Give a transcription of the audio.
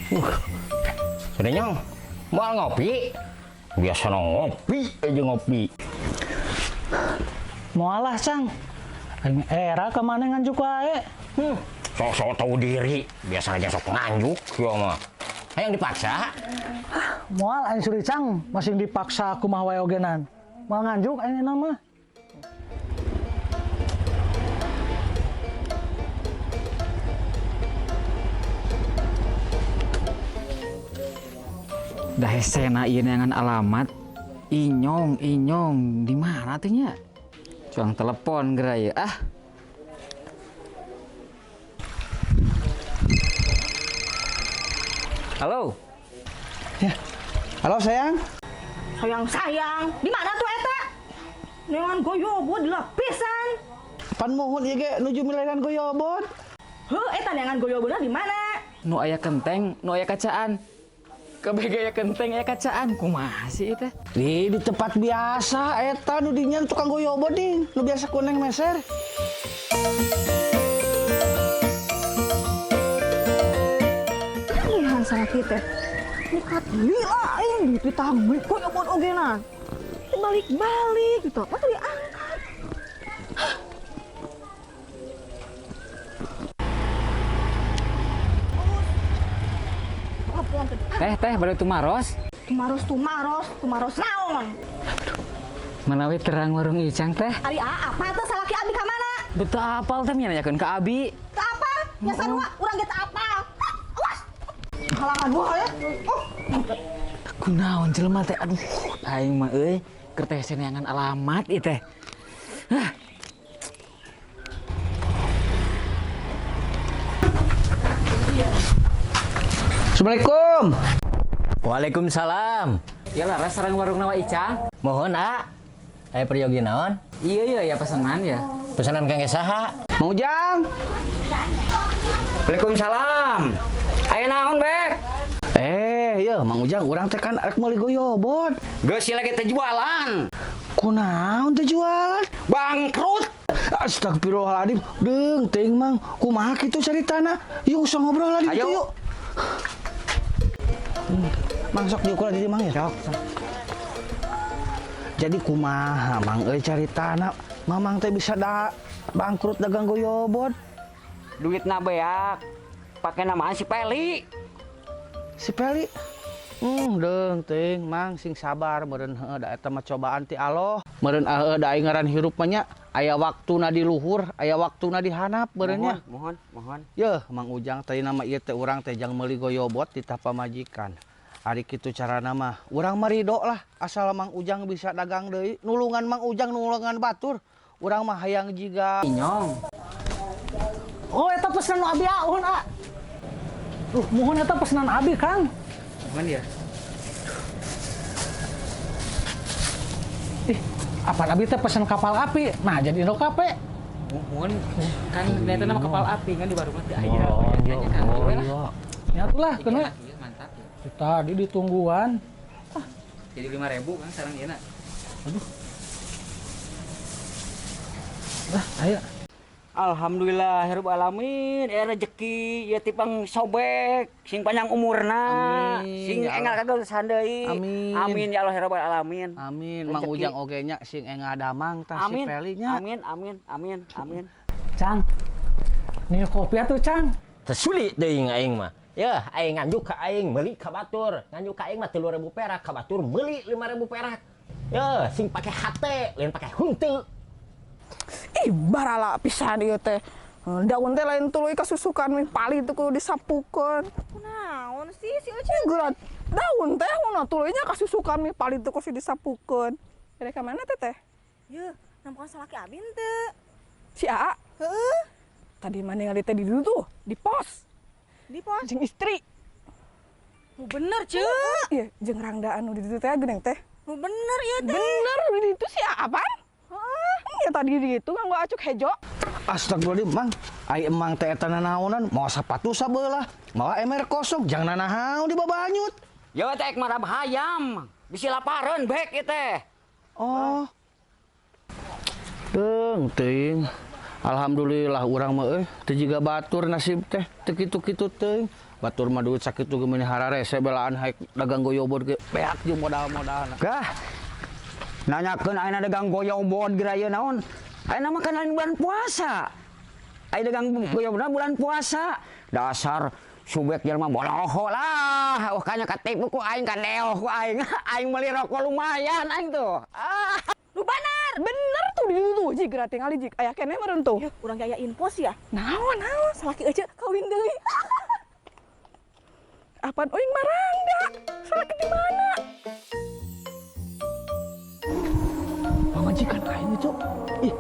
Sudah nyong, mau ngopi? Biasa ngopi aja ngopi. Moal lah, Cang. Aing era kemana nganjuk wae. Sok-sok tahu diri, biasa aja sok nganjuk ya mah. Hayang dipaksa? Moal aing suri Cang, masih dipaksa kumaha wae ogenan. Moal nganjuk aing enak mah. Dah hesena ieu neangan alamat. Inyong, inyong, di mana tuh nya? Cuang telepon geura ya. Ah. Halo. Ya. Halo sayang. Sayang sayang, di mana tuh eta? Neangan goyobod lapisan. Pan muhun ieu ge nuju milarian goyobod. Heuh, eta neangan goyobodna di mana? Nu aya kenteng, nu aya kacaan. Kabeh aya kenteng aya kacaan, kumaha sih teh? Di tempat biasa eta nu dinya tukang goyobod nih, nu biasa kuneng meser. Nih salah kita. Muka gila aing dititah goyobod ogena. Balik-balik gitu, apa diangkat? Teh, teh, bade tumaros. Tumaros, tumaros, tumaros naon? Manawi terang warung Icang teh. Ari apa teh salaki abi ka mana? Betul apal teh nya nanyakeun ka abi. Teu apa? Nya sarua urang ge teu apal. Awas. Halangan wae. Oh. Kunaon jelema teh? Aduh, aing mah euy, keur teh neangan alamat ieu teh. Hah. Assalamualaikum. Waalaikumsalam. Ya lah, sareng warung nawa Icang. Mohon, A. Aya peryogi naon? Iya iya ya pesanan ya. Pesanan kangge saha? Mang Ujang. Waalaikumsalam. Aya naon, Bek? Ya Mang Ujang urang teh kan arek meuli goyobod. Geus sila ge teh jualan. Kunaon teh jualan? Bangkrut. Astagfirullahaladzim. Deung teuing Mang, kumaha kitu caritana? Yuk usah ngobrol lah di ditu Ayo. yuk. Mang sok diukur di Mang ya. Sok. Jadi kumaha Mang euy caritana? Mamang teh bisa da bangkrut dagang goyobod. Duitna beak. Pake namaan si Peli. Si Peli. Deung teuing Mang sing sabar meureun heueuh da eta mah cobaan ti Allah. Meureun heueuh da aing ngaran hirup mah nya aya waktuna di luhur, aya waktuna di handap meureun nya. Mohon, mohon. Yeuh, Mang Ujang tadi nama ieu teh urang teh jang meuli goyobod di pamajikan. Ari kitu carana mah, urang mah ridho lah asal Mang Ujang bisa dagang deui, nulungan Mang Ujang nulungan batur. Urang mah hayang jiga Inyong. Oh, eta pesanan abi ahun, A. Muhun eta pesanan abi, Kang. Cuman ya. Ih, apaan abi teh pesan kapal api? Nah, jadi indok kape. Muhun kan ternyata nama kapal api kan di warung teh aya. Oh, Nanya kan we lah. Ya atulah, kena. Iya, mantap ya. Tadi ditungguan. Jadi 5.000 kan sareng ieu na. Lah, ayo. Alhamdulillah herub alamin, rezeki ieu tipang sobek, sing panjang umurna, Amin, sing ya engal Allah. kagel deui. Amin. Amin ya Allah herubal alamin. Amin, Mang Rezeki. Ujang oge nya sing engal damang tah si Amin. Peli nya. Amin amin amin amin. Cang. Nih kopi atuh, Cang. Tersulit deui aing mah. Ya, aing nganjuk ka aing meuli ka batur. Nganjuk ka aing mah 3.000 perak, ka batur meuli 5.000 perak. Ya, sing pake hate, lain pake henteu. Ih, barala pisan ieu teh. Daun teh lain tuluy kasusukan mih pali teu kudu disapukeun. Kunaon sih si Uci geura daun teh mun tuluynya kasusukan mih pali teu kudu disapukeun. Dari ka mana teh teh? Yeuh, nampokan salaki abi henteu. Si Aa. Heeh, Tadi mana ningali teh di ditu tuh, di pos di pos. jeung istri. Nu bener, Ceu. Iya, jeung rangda anu di ditu teh geuning teh. Nu bener ieu teh. Bener di ditu si Aa apaan? Heeh, ya tadi di ditu nganggo acuk hejo. Astagfirullahaladzim, Mang. Ai emang teh eta nanaonan, mawa sepatu sabelah, mawa ember kosong, jangan nanaon di babanyut. Ya teh marab hayam, bisi lapareun bek ieu teh. Oh. Deung teuing. Alhamdulillah urang mah euy teu jiga batur nasib teh, teu kitu-kitu teuing. Batur mah duit sakitu ge meuni hararese belaan haek dagang goyobod ge beak jeung modal-modalna. Gah. Nanyakeun ayeuna dagang goyobod geura ieu naon? Ayeuna mah kan lain bulan puasa. Ayeuna dagang goyobodna bulan puasa. Dasar subek jelema boloho lah. Oh kanya katipu ku aing, kadeoh ku aing. Aing meuli rokok lumayan aing tuh. Ah. Nu bener. Bener tuh di tuh jig geura tingali jig aya keneh meureun tuh. Yeuh, urang ge aya info sih ya. Naon naon? Salaki Ece kawin deui. Apaan oing marangda? Salaki di mana? Pamajikan aing itu. Ih,